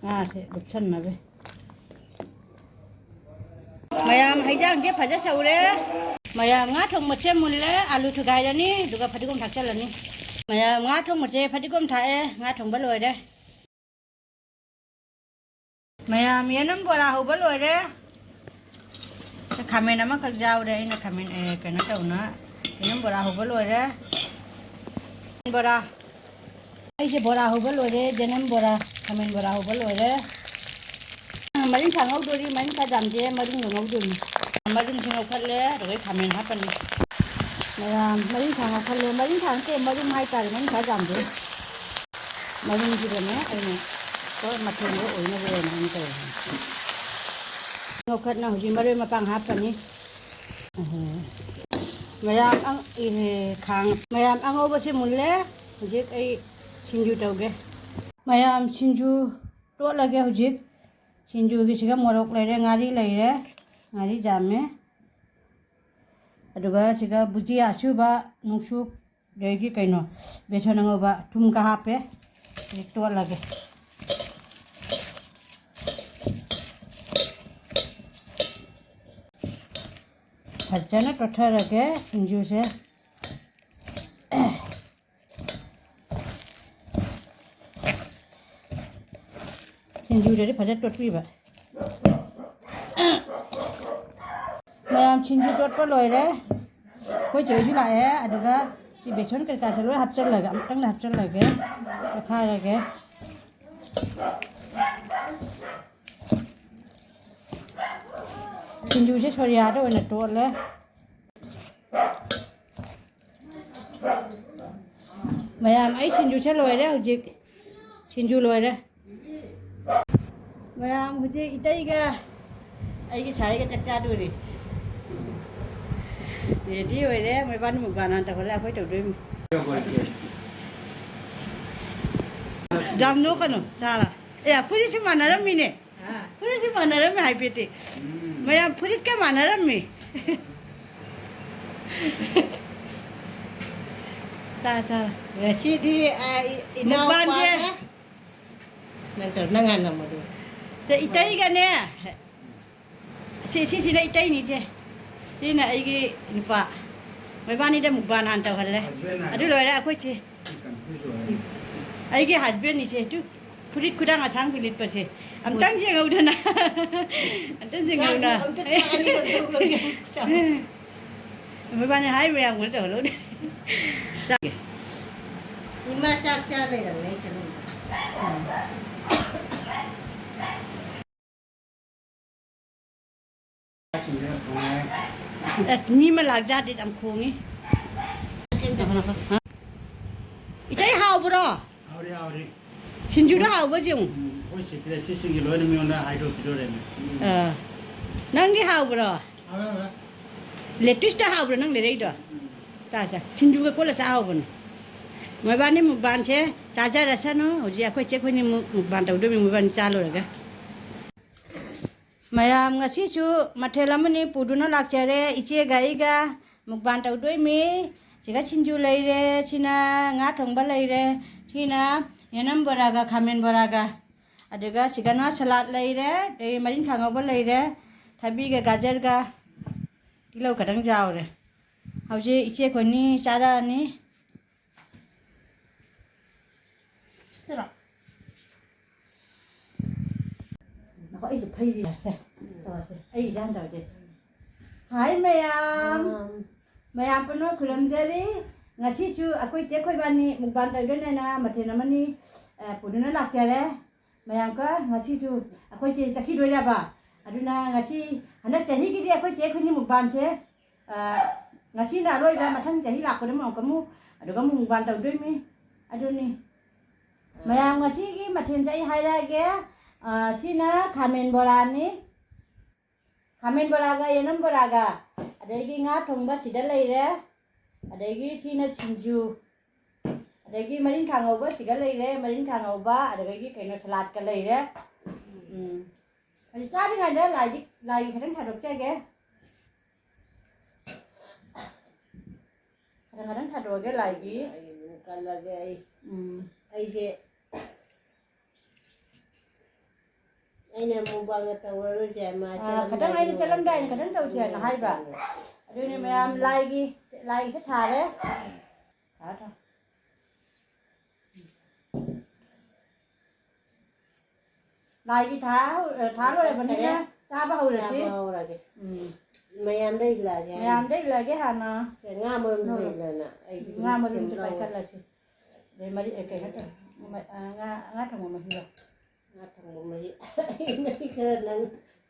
ꯉꯥꯁꯦ ꯂꯨꯞꯁꯟꯅꯕ꯫ ꯃꯌꯥꯝ, ꯍꯩꯖꯥꯡꯁꯦ ꯐꯖ ꯁꯧꯔꯦ꯫ ꯃꯌꯥꯝ, ꯉꯥ ꯊꯣꯡꯕꯁꯦ ꯃꯨꯜꯂꯦ꯫ ꯑꯥꯂꯨ ꯊꯨꯒꯥꯏꯔꯅꯤ, ꯑꯗꯨꯒ ꯐꯗꯤꯒꯣꯝ ꯊꯥꯛꯆꯜꯂꯅꯤ꯫ ꯃꯌꯥꯝ, ꯉꯥ ꯊꯣꯡꯕꯁꯦ ꯐꯗꯤꯒꯣꯝ ꯊꯥꯛꯑꯦ꯫ ꯉꯥ ꯊꯣꯡꯕ ꯂꯣꯏꯔꯦ꯫ ꯃꯌꯥꯝ, ꯌꯦꯅꯝ ꯕꯣꯔꯥ ꯍꯧꯕ ꯂꯣꯏꯔꯦ꯫ ꯈꯥꯃꯦꯟ ꯑꯃꯈꯛ ꯌꯥꯎꯔꯦ, ꯑꯩꯅ ꯈꯥꯃꯦꯟ, ꯑꯦ, ꯀꯩꯅꯣ ꯇꯧꯅ꯫ ꯌꯦꯅꯝ ꯕꯣꯔꯥ ꯍꯧꯕ ꯂꯣꯏꯔꯦ꯫ ꯕꯣꯔꯥ꯫ ꯑꯩꯁꯦ ꯕꯣꯔꯥ ꯍꯧꯕ ꯂꯣꯏꯔꯦ, ꯌꯦꯅꯝ ꯕꯣꯔꯥ, ꯈꯥꯃꯦꯟ ꯕꯣꯔꯥ ꯍꯧꯕ ꯂꯣꯏꯔꯦ꯫ ꯃꯔꯤꯡꯈꯥ ꯉꯧꯗꯣꯔꯤ, ꯃꯔꯤꯡꯈꯥ ꯌꯥꯝꯗꯦ, ꯃꯔꯤꯡꯒ ꯉꯧꯗꯣꯏꯅꯤ꯫ ꯃꯔꯤꯡꯁꯨ ꯉꯧꯈꯠꯂꯦ, ꯑꯗꯨꯒ ꯈꯥꯃꯦꯟ ꯍꯥꯞꯄꯅꯤ꯫ ꯃꯌꯥꯝ, ꯃꯔꯤꯡꯈꯥ ꯉꯧꯈꯠꯂꯦ, ꯃꯔꯤꯡꯈꯥ ꯅꯠꯇꯦ, ꯃꯔꯨꯝ ꯍꯥꯏꯇꯥꯔꯦ, ꯃꯔꯤꯡꯈꯥ ꯌꯥꯝꯗꯦ꯫ ꯃꯔꯨꯝꯁꯤꯗꯅꯦ ꯑꯩꯅ ꯍꯣꯏ ꯃꯊꯦꯜꯗꯣ ꯑꯣꯏꯅꯕꯅ ꯑꯩꯅ ꯇꯧꯔꯤꯅꯤ꯫ ꯉꯧꯈꯠꯅ ꯍꯧꯖꯤꯛ ꯃꯔꯣꯏ ꯃꯄꯥꯡ ꯍꯥꯞꯄꯅꯤ꯫ ꯑꯍꯣ꯫ ꯃꯌꯥꯝ ꯑꯪ-, ꯏꯍꯦ, ꯈꯥꯡ-, ꯃꯌꯥꯝ ꯑꯉꯧꯕꯁꯦ ꯃꯨꯜꯂꯦ꯫ ꯍꯧꯖꯤꯛ ꯑꯩ ꯁꯤꯡꯖꯨ ꯇꯧꯒꯦ꯫ ꯃꯌꯥꯝ ꯁꯤꯡꯖꯨ ꯇꯣꯠꯂꯒꯦ ꯍꯧꯖꯤꯛ꯫ ꯁꯤꯡꯖꯨꯒꯤꯁꯤꯒ ꯃꯣꯔꯣꯛ ꯂꯩꯔꯦ, ꯉꯥꯔꯤ ꯂꯩꯔꯦ, ꯉꯥꯔꯤ ꯌꯥꯝꯃꯦ꯫ ꯑꯗꯨꯒ ꯁꯤꯒ ꯕꯨꯖꯤꯌꯥ ꯑꯁꯨꯕ, ꯅꯨꯡꯁꯨꯛ, ꯑꯗꯒꯤ ꯀꯩꯅꯣ, ꯕꯦꯁꯣꯟ ꯑꯉꯧꯕ, ꯊꯨꯝꯒ ꯍꯥꯞꯄꯦ꯫ ꯍꯧꯖꯤꯛ ꯇꯣꯠꯂꯒꯦ꯫ ꯐꯖꯅ ꯇꯣꯠꯊꯔꯒꯦ ꯁꯤꯡꯖꯨꯁꯦ꯫ ꯁꯤꯡꯖꯨꯗꯗꯤ ꯐꯖꯅ ꯇꯣꯠꯄꯤꯕ꯫ ꯃꯌꯥꯝ ꯁꯤꯡꯖꯨ ꯇꯣꯠꯄ ꯂꯣꯏꯔꯦ꯫ ꯑꯩꯈꯣꯏ ꯆꯦ ꯍꯣꯏꯁꯨ ꯂꯥꯛꯑꯦ꯫ ꯑꯗꯨꯒ ꯁꯤ ꯕꯦꯁꯣꯟ ꯀꯩꯀꯥꯁꯦ ꯂꯣꯏ ꯍꯥꯞꯆꯜꯂꯒ, ꯑꯃꯨꯛꯇꯪꯗ ꯍꯥꯞꯆꯜꯂꯒꯦ꯫ ꯇꯣꯠꯈꯥꯏꯔꯒꯦ꯫ ꯁꯤꯡꯖꯨꯁꯦ ꯁꯣꯔꯤꯌꯥꯗ ꯑꯣꯏꯅ ꯇꯣꯠꯂꯦ꯫ ꯃꯌꯥꯝ, ꯑꯩ ꯁꯤꯡꯖꯨꯁꯦ ꯂꯣꯏꯔꯦ ꯍꯧꯖꯤꯛ꯫ ꯁꯤꯡꯖꯨ ꯂꯣꯏꯔꯦ꯫ ꯃꯌꯥꯝ, ꯍꯧꯖꯤꯛ ꯏꯇꯩꯒ ꯑꯩꯒꯤ ꯁꯥꯏꯒ ꯆꯥꯛ ꯆꯥꯗꯣꯔꯤ꯫ ꯔꯦꯗꯤ ꯑꯣꯏꯔꯦ꯫ ꯃꯣꯏꯕꯥꯅꯤ ꯃꯨꯛꯕꯥꯡ ꯍꯥꯟꯅ ꯇꯧꯍꯜꯂꯦ, ꯑꯩꯈꯣꯏ ꯇꯧꯗꯣꯏꯅꯤ꯫ ꯌꯥꯝ ꯅꯣꯛꯀꯅꯨ, ꯆꯥꯔꯣ꯫ ꯑꯦ, ꯐꯨꯔꯤꯠꯁꯨ ꯃꯥꯟꯅꯔꯝꯃꯤꯅꯦ꯫ ꯐꯨꯔꯤꯠꯁꯨ ꯃꯥꯟꯅꯔꯝꯃꯤ ꯍꯥꯏꯐꯦꯠꯇꯤ꯫ ꯎꯝ꯫ ꯃꯌꯥꯝ ꯐꯨꯔꯤꯠꯀ ꯃꯥꯟꯅꯔꯝꯃꯤ꯫ ꯆꯥ, ꯆꯥ꯫ ꯉꯁꯤꯗꯤ, ꯑ, ꯏ-, ꯃꯨꯛꯕꯥꯡꯁꯦ ꯏꯅꯥꯎꯄꯥꯒ ꯅꯪ ꯇꯧ, ꯅꯪ ꯍꯥꯟꯅ ꯅꯝꯃꯣ ꯑꯗꯨꯒ꯫ ꯆꯦ ꯏꯇꯩꯒꯅꯦ꯫ ꯁꯤ, ꯁꯤꯁꯤꯅ ꯏꯇꯩꯅꯤꯁꯦ꯫ ꯁꯤꯅ ꯑꯩꯒꯤ ꯅꯨꯄꯥ꯫ ꯃꯣꯏꯕꯥꯅꯤꯗ ꯃꯨꯛꯕꯥꯡ ꯍꯥꯟꯅ ꯇꯧꯍꯜꯂꯦ꯫ Husband ꯍꯥꯏꯔꯣ? ꯑꯗꯨ ꯂꯣꯏꯔꯦ ꯑꯩꯈꯣꯏ ꯆꯦ꯫ ꯑꯩ confuse ꯑꯣꯏꯔꯦ꯫ ꯑꯩꯒꯤ husbandꯅꯤꯁꯦ꯫ ꯇꯨ, ꯐꯨꯔꯤꯠ ꯈꯨꯗꯥꯡ ꯑꯁꯥꯡꯕꯤ ꯂꯤꯠꯄꯁꯦ꯫ ꯑꯝꯇꯪ ꯌꯦꯡꯍꯧꯗꯅ꯫ ꯑꯝꯇꯪ ꯌꯦꯡꯍꯧꯗ꯫ ꯑꯝꯇ ꯆꯥ-, ꯑꯅꯤꯗ ꯑꯝꯇ ꯂꯧꯔꯒꯦ꯫ ꯃꯣꯏꯕꯥꯅꯤ ꯍꯥꯏ ꯃꯌꯥꯝ ꯀꯩꯅꯣ ꯇꯧꯍꯜꯂꯣꯅꯦ꯫ ꯆꯥꯒꯦ꯫ ꯏꯃꯥ ꯆꯥꯛ ꯆꯥ ꯂꯩꯔꯝꯃꯦ, ꯑꯩ ꯆꯠꯂꯝꯕ꯫ ꯑꯁ, ꯃꯤ ꯑꯃ ꯂꯥꯛꯖꯥꯗꯦ, ꯌꯥꯝ ꯈꯣꯡꯉꯤ꯫ ꯏꯇꯩ, ꯍꯥꯎꯕ꯭ꯔꯣ? ꯍꯥꯎꯔꯦ, ꯍꯥꯎꯔꯦ꯫ ꯁꯤꯡꯖꯨꯗꯣ ꯍꯥꯎꯕ꯭ꯔꯣ ꯌꯦꯡꯉꯨ꯫ ꯎꯝ, ꯑꯩꯈꯣꯏ secretaryꯁꯤꯡꯒꯤ ꯂꯣꯏꯅ ꯃꯤꯉꯣꯟꯗ ꯍꯥꯏꯗꯣꯛꯄꯤꯗꯣꯔꯦꯅꯦ꯫ ꯑꯥ꯫ ꯅꯪꯗꯤ ꯍꯥꯎꯕ꯭ꯔꯣ? ꯍꯥꯎꯔꯦ, ꯍꯥꯎꯔꯦ꯫ ꯂꯦꯇꯨꯁꯇꯣ ꯍꯥꯎꯕ꯭ꯔꯥ ꯅꯪ ꯂꯩꯔꯛꯏꯗꯣ? ꯆꯥ, ꯆꯥ꯫ ꯁꯤꯡꯖꯨꯒ ꯀꯣꯠꯂ ꯆꯥ ꯍꯥꯎꯕꯅꯦ꯫ ꯃꯣꯏꯕꯥꯅꯤ ꯃꯨꯛꯕꯥꯟꯁꯦ ꯆꯥꯖꯔꯁꯅꯨ꯫ ꯍꯧꯖꯤꯛ ꯑꯩꯈꯣꯏ ꯆꯦ ꯑꯩꯈꯣꯏꯅꯤ ꯃꯨꯛ-, ꯃꯨꯛꯕꯥꯟ ꯇꯧꯗꯣꯏꯅꯤ, ꯃꯣꯏꯕꯥꯅꯤ ꯆꯥ ꯂꯣꯏꯔꯒ꯫ ꯃꯌꯥꯝ, ꯉꯁꯤꯁꯨ ꯃꯊꯦꯜ ꯑꯃꯅꯤ ꯄꯨꯗꯨꯅ ꯂꯥꯛꯆꯔꯦ꯫ ꯏꯆꯦꯒ ꯑꯩꯒ ꯃꯨꯛꯕꯥꯟ ꯇꯧꯗꯣꯏꯃꯤ꯫ ꯁꯤꯒ ꯁꯤꯡꯖꯨ ꯂꯩꯔꯦ, ꯁꯤꯅ ꯉꯥ ꯊꯣꯡꯕ ꯂꯩꯔꯦ, ꯁꯤꯅ ꯌꯦꯅꯝ ꯕꯣꯔꯥꯒ ꯈꯥꯃꯦꯟ ꯕꯣꯔꯥꯒ, ꯑꯗꯨꯒ ꯁꯤꯒꯅ ꯁꯂꯥꯗ ꯂꯩꯔꯦ, ꯑꯗꯩ ꯃꯔꯤꯡꯈꯥ ꯉꯧꯕ ꯂꯩꯔꯦ, ꯊꯕꯤꯒ ꯒꯥꯖꯔꯒ ꯇꯤꯜꯍꯧ ꯈꯇꯪ ꯌꯥꯎꯔꯦ꯫ ꯍꯧꯖꯤꯛ ꯏꯆꯦ ꯑꯩꯈꯣꯏꯅꯤ ꯆꯥꯔꯛꯑꯅꯤ꯫ ꯁꯤꯔꯣ? ꯉꯥꯏꯈꯣ, ꯑꯩꯁꯨ ꯐꯩꯔꯤ꯫ ꯁꯦ, ꯇꯧꯔꯁꯦ꯫ ꯑꯩ ꯏꯟꯖꯥꯡ ꯇꯧꯔꯁꯦ꯫ ꯍꯥꯏ ꯃꯌꯥꯝ꯫ ꯎꯝ꯫ ꯃꯌꯥꯝ ꯄꯨꯝꯅꯃꯛ ꯈꯨꯔꯨꯝꯖꯔꯤ꯫ ꯉꯁꯤꯁꯨ ꯑꯩꯈꯣꯏ ꯆꯦ ꯈꯣꯏꯕꯥꯅꯤ ꯃꯨꯛꯕꯥꯟ ꯇꯧꯗꯣꯏꯅꯦꯅ ꯃꯊꯦꯜ ꯑꯃꯅꯤ, ꯑ, ꯄꯨꯗꯨꯅ ꯂꯥꯛꯆꯔꯦ꯫ ꯃꯌꯥꯝꯀ ꯉꯁꯤꯁꯨ ꯑꯩꯈꯣꯏ ꯆꯦ ꯆꯠꯈꯤꯗꯣꯏꯔꯕ? ꯑꯗꯨꯅ ꯉꯁꯤ, ꯍꯟꯗꯛ ꯆꯍꯤꯒꯤꯗꯤ ꯑꯩꯈꯣꯏ ꯆꯦ ꯑꯩꯈꯣꯏꯅꯤ ꯃꯨꯛꯕꯥꯟꯁꯦ, ꯑ, ꯉꯁꯤꯅ ꯑꯔꯣꯏꯕ, ꯃꯊꯪ ꯆꯍꯤ ꯂꯥꯛꯄꯗ ꯑꯃꯨꯛ ꯑꯃꯨꯛ, ꯑꯗꯨꯒ ꯑꯃꯨꯛ ꯃꯨꯛꯕꯥꯟ ꯇꯧꯗꯣꯏꯅꯤ꯫ ꯑꯗꯨꯅꯤ꯫ ꯃꯌꯥꯝ, ꯉꯁꯤꯒꯤ ꯃꯊꯦꯜꯁꯦ ꯑꯩ ꯍꯥꯏꯔꯛꯑꯒꯦ꯫ ꯑ, ꯁꯤꯅ ꯈꯥꯃꯦꯟ ꯕꯣꯔꯥꯅꯤ꯫ ꯈꯥꯃꯦꯟ ꯕꯣꯔꯥꯒ ꯌꯦꯅꯝ ꯕꯣꯔꯥꯒ, ꯑꯗꯒꯤ ꯉꯥ ꯊꯣꯡꯕ ꯁꯤꯗ ꯂꯩꯔꯦ, ꯑꯗꯒꯤ ꯁꯤꯅ ꯁꯤꯡꯖꯨ, ꯑꯗꯒꯤ ꯃꯔꯤꯡꯈꯥ ꯉꯧꯕ ꯁꯤꯒ ꯂꯩꯔꯦ, ꯃꯔꯤꯡꯈꯥ ꯉꯧꯕ, ꯑꯗꯒꯤ ꯀꯩꯅꯣ ꯁꯂꯥꯗꯀ ꯂꯩꯔꯦ꯫ ꯎꯝ꯫ ꯑꯗꯨ ꯆꯥꯔꯤꯉꯩꯗ ꯂꯥꯏꯗꯤ, ꯂꯥꯏꯒꯤ ꯈꯤꯇꯪ ꯊꯥꯗꯣꯛꯆꯒꯦ꯫ ꯈꯤꯇꯪ ꯈꯤꯇꯪ ꯊꯥꯗꯣꯛꯑꯒꯦ ꯂꯥꯏꯒꯤ꯫ ꯑꯩ ꯑꯗꯨꯝ ꯀꯜꯂꯒꯦ ꯑꯩ꯫ ꯎꯝ꯫ ꯑꯩꯁꯦ ꯑꯩꯅ ꯃꯨꯛꯕꯥꯡꯒ ꯇꯧꯔꯔꯣꯏꯁꯦ, ꯃꯥ ꯑꯥ, ꯈꯤꯇꯪ ꯑꯩꯅ ꯆꯠꯂꯝꯗꯥꯏꯗ ꯈꯤꯇꯪ ꯇꯧꯁꯦꯅ ꯍꯥꯏꯕ꯫ ꯑꯗꯨꯅꯦ ꯃꯌꯥꯝ ꯂꯥꯏꯒꯤ, ꯂꯥꯏꯒꯤꯁꯦ ꯊꯥꯔꯦ꯫ ꯊꯥ, ꯊꯥ꯫ ꯂꯥꯏꯒꯤ ꯊꯥ, ꯊꯥ ꯂꯣꯏꯔꯕꯅꯤꯅ ꯆꯥꯕ ꯍꯧꯔꯁꯤ꯫ ꯆꯥꯕ ꯍꯧꯔꯒꯦ꯫ ꯎꯝ꯫ ꯃꯌꯥꯝꯗ ꯏꯜꯂꯛꯑꯒꯦ ꯍꯥꯏꯅ꯫ ꯃꯌꯥꯝꯗ ꯏꯜꯂꯛꯑꯒꯦ ꯍꯥꯟꯅ꯫ ꯁꯦ, ꯉꯥ ꯃꯔꯨꯝꯁꯨ ꯂꯩꯗꯅ ꯑꯩꯗꯤ ꯉꯥ ꯃꯔꯨꯝꯁꯨ ꯁꯦꯝꯗꯣꯛꯑꯣ꯫ ꯄꯥꯏꯈꯠꯂꯁꯤ꯫ ꯑꯗꯩ ꯃꯔꯤ-, ꯑꯦ, ꯀꯩꯅꯣ ꯇꯧ-, ꯃ-, ꯑ, ꯉꯥ, ꯉꯥ ꯊꯣꯡꯕ ꯃꯍꯤꯗꯣ꯫ ꯉꯥ ꯊꯣꯡꯕ ꯃꯍꯤ꯫ ꯃꯍꯤ ꯈꯔ ꯅꯪ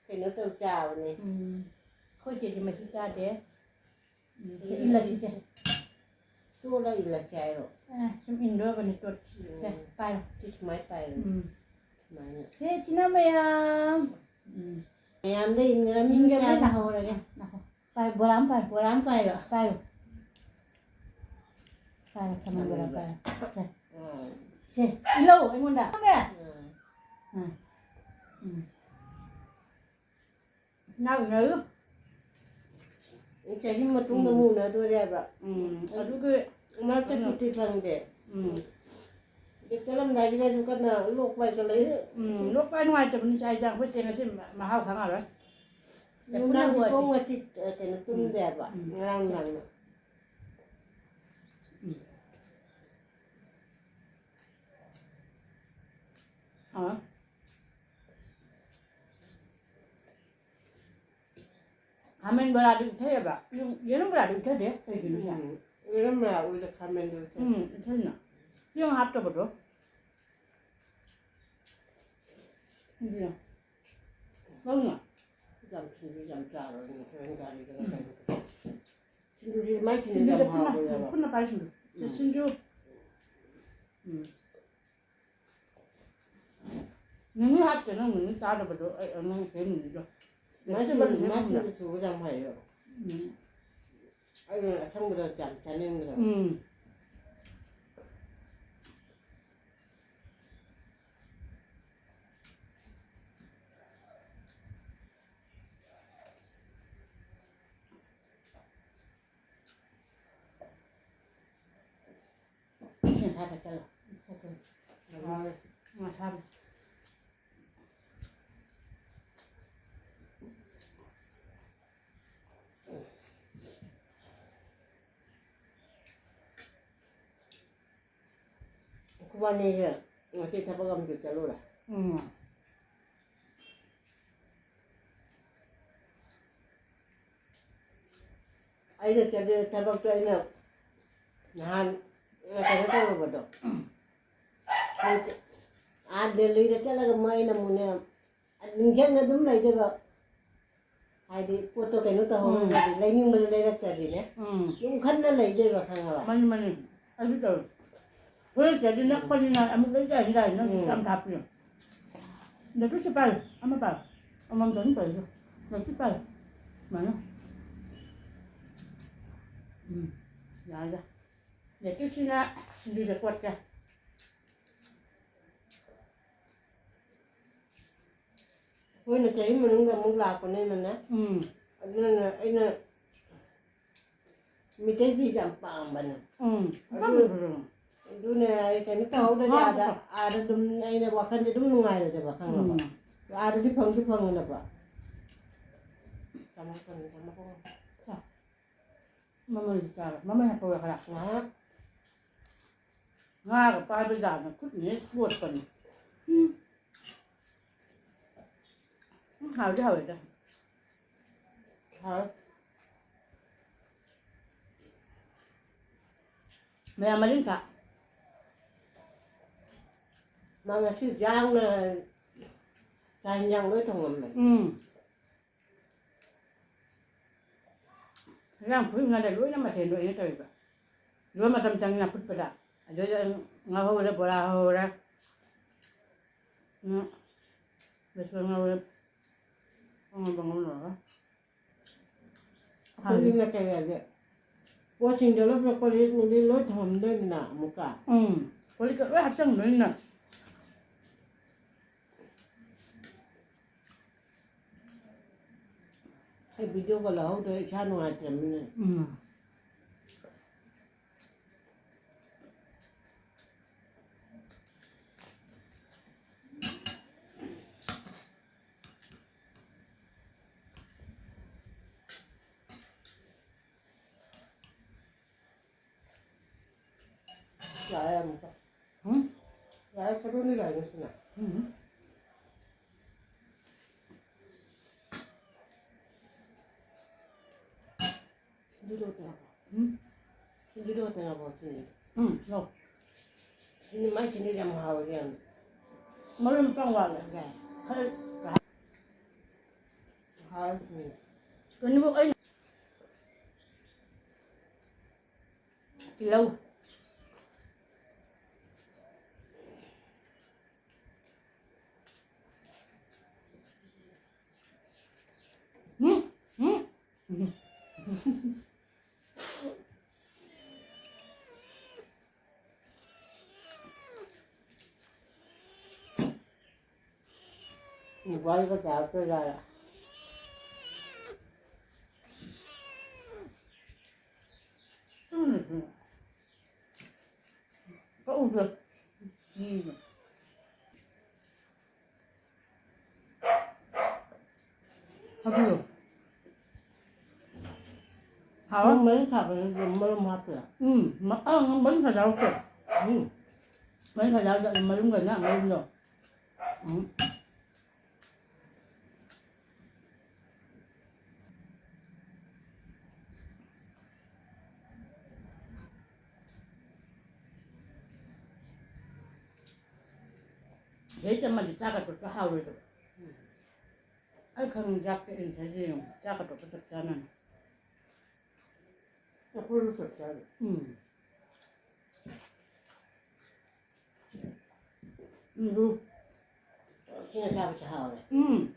ꯀꯩꯅꯣ ꯇꯧ ꯆꯥꯕꯅꯦ꯫ ꯎꯝ꯫ ꯑꯩꯈꯣꯏ ꯆꯦꯗꯤ ꯃꯍꯤ ꯆꯥꯗꯦ꯫ ꯎꯝ, ꯏꯜꯂꯁꯤꯁꯦ꯫ ꯇꯣꯠꯂ ꯏꯜꯂꯁꯤ ꯍꯥꯏꯔꯣ? ꯑꯦ, ꯁꯨꯝ ꯏꯟꯗꯣꯔꯕꯅꯤ, ꯇꯣꯠ-, ꯁꯦ, ꯎꯝ꯫ ꯄꯥꯏꯔꯣ꯫ ꯁꯤ ꯁꯨꯃꯥꯏ ꯄꯥꯏꯔꯣ꯫ ꯎꯝ꯫ ꯁꯨꯃꯥꯏꯅ꯫ ꯁꯦ, ꯏꯆꯤꯟ ꯏꯅꯥꯎ ꯃꯌꯥꯝ꯫ ꯎꯝ꯫ ꯃꯌꯥꯝꯗ ꯏꯟꯈ꯭ꯔꯃꯤꯅ ꯏꯟꯈ꯭ꯔꯃꯤꯅ ꯆꯥꯕ ꯍꯧꯔꯒꯦ꯫ ꯉꯥꯏꯈꯣ꯫ ꯄꯥꯏ, ꯕꯣꯔꯥ ꯑꯃ ꯄꯥꯏ꯫ ꯕꯣꯔꯥ ꯑꯃ ꯄꯥꯏꯔꯣ꯫ ꯄꯥꯏꯔꯣ꯫ ꯄꯥꯏꯔꯣ, ꯊꯝꯃꯣ, ꯕꯣꯔꯥ ꯄꯥꯏꯔꯣ꯫ ꯁꯦ꯫ ꯎꯝ꯫ ꯁꯦ, ꯏꯜꯂꯧ ꯑꯩꯉꯣꯟꯗ꯫ ꯎꯝ꯫ ꯎꯝ꯫ ꯎꯝ꯫ ꯅꯥꯎ ꯎꯅꯔꯨ꯫ ꯆꯍꯤ ꯃꯇꯨꯡꯗ ꯎꯝ꯫ ꯑꯃꯨꯛ ꯎꯅꯗꯣꯔꯦꯕ꯫ ꯎꯝ꯫ ꯑꯗꯨꯒꯤ ꯃꯔꯛꯇ ꯑꯗꯨꯅ ꯁꯨꯇꯤ ꯐꯪꯗꯦ꯫ ꯎꯝ꯫ ꯑꯗꯩ ꯆꯠꯂꯝꯗꯥꯏꯒꯤꯗꯁꯨ ꯀꯟꯅ ꯂꯣꯛ ꯄꯥꯏꯈꯠꯂꯛꯏ꯫ ꯎꯝ, ꯂꯣꯛ ꯄꯥꯏ ꯅꯨꯡꯉꯥꯏꯇꯕꯅꯤ ꯆꯥꯛ ꯏꯟꯖꯥꯡ꯫ ꯑꯩꯈꯣꯏ ꯆꯦ ꯉꯁꯤ ꯃꯍꯥꯎ ꯈꯪꯉꯔꯣꯏ꯫ ꯅꯨꯡꯗꯥꯡꯒꯤ ꯄꯨꯟꯅ ꯄꯣꯡ ꯉꯁꯤ, ꯑ, ꯀꯩꯅꯣ ꯎꯝ꯫ ꯇꯨꯝꯗꯦꯕ꯫ ꯎꯝ꯫ ꯉꯔꯥꯡ ꯅꯨꯡꯗꯥꯡꯅ꯫ ꯎꯝ꯫ ꯑꯥ꯫ ꯈꯥꯃꯦꯟ ꯕꯣꯔꯥꯗꯤ ꯎꯠꯊꯩꯑꯕ꯫ ꯌꯦꯔꯨꯝ, ꯌꯦꯔꯨꯝ ꯕꯣꯔꯥꯗꯤ ꯎꯠꯊꯗꯦ꯫ ꯀꯩꯒꯤꯅꯣ ꯁꯤꯗ? ꯎꯝ꯫ ꯌꯦꯔꯨꯝ ꯕꯣꯔꯥ ꯎꯠꯂꯦ, ꯈꯥꯃꯦꯟꯗꯤ ꯎꯠꯊꯗꯦ꯫ ꯎꯝ, ꯎꯠꯊꯩꯅ꯫ ꯆꯦꯡ ꯍꯥꯞꯇꯕꯗꯣ꯫ ꯑꯗꯨꯅ꯫ ꯂꯧꯅ꯫ ꯌꯥꯝ ꯁꯤꯡꯖꯨ ꯌꯥꯝ ꯆꯥꯔꯣꯏ, ꯍꯣꯔꯦꯟ ꯒꯥꯔꯤꯗꯒ ꯎꯝ꯫ ꯀꯩꯅꯣ꯫ ꯁꯤꯡꯖꯨꯁꯤ ꯃꯥꯏ ꯁꯤꯡꯖꯨ ꯁꯤꯡꯖꯨꯁꯦ ꯌꯥꯝ ꯄꯨꯟꯅ, ꯍꯥꯎꯕꯅꯦꯕ꯫ ꯄꯨꯟꯅ ꯄꯥꯏ ꯁꯤꯡꯖꯨ꯫ ꯎꯝ꯫ ꯁꯤꯡꯖꯨ꯫ ꯎꯝ꯫ ꯃꯤꯃꯤ ꯍꯥꯞꯇꯦ, ꯅꯪ ꯃꯤꯃꯤ ꯆꯥꯗꯕꯗꯣ, ꯑꯩ, ꯑꯩ, ꯅꯪ ꯁꯤꯗ ꯃꯤꯃꯤꯗꯣ꯫ ꯃꯥꯏ ꯁꯤꯡꯖꯨ, ꯃꯥꯏ ꯁꯤꯡꯖꯨ ꯁꯨꯕꯁꯦ ꯌꯥꯝ ꯍꯩꯌꯦꯕ꯫ ꯎꯝ꯫ ꯑꯩꯅ ꯑꯁꯪꯕꯗꯣ ꯌꯥꯝ ꯆꯥꯅꯤꯡꯗ꯭ꯔꯕ꯫ ꯎꯝ꯫ ꯉꯁꯥ ꯐꯠꯇꯂꯣ꯫ ꯉꯁꯥ꯫ ꯑꯩꯈꯣꯏꯕꯥꯅꯤꯁꯦ ꯉꯁꯤ ꯊꯕꯛ ꯑꯃꯁꯨ ꯆꯠꯂꯨꯔꯦ꯫ ꯎꯝ꯫ ꯑꯩꯅ ꯆꯠꯂꯦ ꯊꯕꯛꯇꯣ, ꯑꯩꯅ ꯅꯍꯥꯟ ꯀꯩꯅꯣ ꯇꯧꯔꯨꯕꯗꯣ꯫ ꯑꯥ, ꯗꯦꯜꯂꯤꯗ ꯆꯠꯂꯒ ꯃꯣꯏ ꯑꯩꯅ ꯑꯃꯨꯛꯅꯦ, ꯅꯤꯡꯁꯤꯡꯅ ꯑꯗꯨꯝ ꯂꯩꯗꯣꯏꯕ꯫ ꯍꯥꯏꯗꯤ ꯄꯣꯠꯇꯣ ꯀꯩꯅꯣ ꯇꯧꯍꯧꯔꯒꯗꯤ, ꯎꯝ꯫ ꯂꯩꯅꯤꯡꯕꯗꯣ ꯂꯩꯔꯛꯇ꯭ꯔꯗꯤꯅꯦ꯫ ꯎꯝ꯫ ꯑꯗꯨꯝ ꯈꯟꯅ ꯂꯩꯗꯣꯏꯕ, ꯈꯪꯉꯕ? ꯃꯥꯅꯤ, ꯃꯥꯅꯤ꯫ ꯑꯗꯨ ꯇꯧꯔꯦ꯫ ꯍꯣꯔꯦꯟ ꯆꯦꯗꯤ ꯅꯛꯄꯅꯤꯅ ꯑꯃꯨꯛ ꯂꯩ ꯌꯥꯏ, ꯌꯥꯏ, ꯅꯪꯁꯨ ꯎꯝ꯫ ꯌꯥꯝ ꯊꯥꯞꯄꯤꯌꯣ꯫ ꯑꯗꯨ ꯁꯤ ꯄꯥꯏꯌꯨ, ꯑꯃ ꯄꯥꯏꯌꯨ꯫ ꯑꯃꯃꯝꯇꯪ ꯄꯥꯏꯌꯨ꯫ ꯑꯗꯨ ꯁꯤ ꯄꯥꯏꯌꯨ꯫ ꯁꯨꯃꯥꯏꯅ꯫ ꯎꯝ, ꯌꯥꯔꯦ꯫ ꯂꯦꯇꯤꯁꯁꯤꯅ ꯁꯤꯡꯖꯨꯗ ꯀꯣꯠꯀꯦ꯫ ꯑꯩꯈꯣꯏꯅ ꯆꯍꯤ ꯃꯅꯨꯡꯗ ꯑꯃꯨꯛ ꯂꯥꯛꯄꯅꯤꯅꯅꯦ꯫ ꯎꯝ꯫ ꯑꯗꯨꯅ ꯑꯩꯅ ꯃꯤꯇꯩ ꯐꯤꯁꯦ ꯌꯥꯝ ꯄꯥꯝꯕꯅꯦ꯫ ꯎꯝ꯫ ꯑꯗꯨ, ꯑꯗꯨꯅꯦ ꯑꯩ ꯀꯩꯅꯣ ꯇꯧꯍꯧꯗꯗꯤ ꯑꯥꯗ, ꯑꯥꯗ ꯑꯗꯨꯝ ꯑꯩꯅ ꯋꯥꯈꯜꯁꯦ ꯑꯗꯨꯝ ꯅꯨꯡꯉꯥꯏꯔꯣꯏꯗꯕ, ꯈꯪꯉꯕ? ꯎꯝ꯫ ꯑꯥꯗꯗꯤ ꯐꯪꯁꯨ ꯐꯪꯉꯣꯏꯗꯕ꯫ ꯇꯥꯃꯣ ꯀꯩꯅꯣ, ꯇꯥꯃꯣ ꯀꯩꯅꯣ꯫ ꯃꯃꯜ ꯀꯌꯥ? ꯃꯃꯜ ꯍꯥꯞꯄꯛꯑꯣ ꯈꯔ꯫ ꯉꯥꯏꯍꯥꯛ꯫ ꯉꯥꯒ ꯄꯥꯏꯕ ꯖꯥꯠꯅ ꯈꯨꯠꯅ ꯍꯦꯛ ꯀꯣꯠꯄꯅꯤ꯫ ꯎꯝ꯫ ꯎꯝ, ꯍꯥꯎꯗꯤ ꯍꯥꯎꯋꯤꯗ꯫ ꯍꯥꯎꯋꯦ꯫ ꯃꯌꯥꯝ ꯃꯔꯤꯟ ꯊꯥ꯫ ꯃꯥ ꯉꯁꯤ ꯌꯥꯡꯅ ꯆꯥꯛ ꯍꯤꯟꯖꯥꯡ ꯂꯣꯏ ꯊꯣꯡꯉꯝꯃꯦ꯫ ꯎꯝ꯫ ꯍꯤꯟꯖꯥꯡ ꯐꯨꯠꯉꯥꯏꯗ ꯂꯣꯏꯅ ꯃꯊꯦꯜꯗꯣ ꯑꯩꯅ ꯇꯧꯔꯤꯕ꯫ ꯂꯣꯏ ꯃꯇꯝ ꯆꯪꯉꯤꯅ ꯐꯨꯠꯄꯗ꯫ ꯑꯗꯨꯗ ꯉꯥ ꯍꯧꯔꯦ, ꯕꯣꯔꯥ ꯍꯧꯔꯦ꯫ ꯎꯝ꯫ ꯕꯦꯁꯣꯟ ꯉꯧꯔꯦ꯫ ꯑꯉꯧꯕ ꯉꯧꯔꯒ꯫ ꯑꯩꯈꯣꯏꯒꯤꯅ ꯀꯩ ꯍꯥꯏꯒꯦ? ꯄꯣꯠꯁꯤꯡꯗꯣ ꯂꯣꯏ ꯀꯣꯜꯂꯤꯛ ꯅꯨꯡꯂꯤꯛ ꯂꯣꯏ ꯊꯝꯃꯝꯗꯣꯏꯅꯤꯅ ꯑꯃꯨꯛꯀ꯫ ꯎꯝ꯫ ꯀꯣꯜꯂꯤꯛꯀ ꯂꯣꯏ ꯍꯥꯞꯆꯟꯗꯣꯏꯅꯤꯅ꯫ ꯑꯩ ꯚꯤꯗꯤꯑꯣꯒ ꯂꯧꯍꯧꯗ꯭ꯔꯦ, ꯏꯁꯥ ꯅꯨꯡꯉꯥꯏꯇ꯭ꯔꯕꯅꯤꯅ꯫ ꯎꯝ꯫ ꯌꯥꯔꯦ ꯑꯃꯨꯛꯀ꯫ ꯎꯝ? ꯌꯥꯔꯦ, ꯆꯠꯂꯨꯅꯤ ꯂꯥꯏꯅ ꯁꯤꯅ꯫ ꯎꯝ꯫ ꯁꯤꯡꯖꯨꯗꯣ ꯇꯧꯔꯕꯣ? ꯎꯝ? ꯁꯤꯡꯖꯨꯗꯣ ꯇꯧꯔꯕꯣ, ꯁꯤꯅꯤ? ꯎꯝ, ꯂꯧ꯫ ꯁꯤꯅꯤ, ꯃꯥꯏ ꯁꯤꯅꯤ ꯌꯥꯝ ꯍꯥꯎꯋꯦ, ꯌꯥꯝ꯫ ꯃꯔꯣꯏ ꯃꯄꯥꯡ ꯋꯥꯠꯂꯦ꯫ ꯌꯥꯏ꯫ ꯈꯔ ꯍꯥꯎꯋꯦ, ꯁꯤꯅꯤ꯫ ꯀꯩꯅꯣ, ꯑꯩ ꯇꯤꯜꯍꯧ꯫ ꯎꯝ, ꯎꯝ꯫ ꯅꯨꯄꯥꯒꯤ ꯄꯩꯁꯥ ꯂꯥꯛꯇꯣꯏ ꯖꯥꯠꯂ? ꯎꯝ꯫ ꯀꯛꯎꯁꯦ꯫ ꯎꯝ꯫ ꯍꯥꯞꯄꯤꯌꯨ꯫ ꯍꯥꯎ꯫ ꯅꯪ ꯃꯔꯤꯟ ꯈꯥꯕ ꯅꯠꯇ꯭ꯔꯣ? ꯃꯔꯨꯝ ꯍꯥꯞꯄꯤꯔꯣ? ꯎꯝ꯫ ꯃ-, ꯑ, ꯃꯔꯤꯟ ꯈꯥꯖꯥ ꯍꯥꯞꯇꯦ꯫ ꯎꯝ꯫ ꯃꯔꯤꯟ ꯈꯥꯖꯥ ꯍꯥꯞꯇꯦ, ꯃꯔꯨꯝꯒꯅꯦ, ꯃꯔꯨꯝꯗꯣ꯫ ꯎꯝ꯫ ꯁꯤꯗꯩ ꯆꯪꯉꯗꯤ ꯆꯥꯛꯀ ꯇꯣꯠꯄ ꯍꯥꯎꯔꯣꯏꯗꯕ꯫ ꯑꯩ ꯈꯪꯉꯦ, ꯆꯥꯛꯇ ꯏꯟꯁꯩꯁꯦ ꯌꯦꯡꯉꯨ, ꯆꯥꯛꯀ ꯇꯣꯠꯄ ꯆꯞ ꯆꯥꯅꯅꯤ꯫ ꯑꯩꯈꯣꯏꯁꯨ ꯆꯞ ꯆꯥꯔꯦ꯫ ꯎꯝ꯫ ꯎꯝ꯫ ꯁꯤꯅ ꯆꯥꯕꯁꯦ ꯍꯥꯎꯔꯦ꯫ ꯎꯝ꯫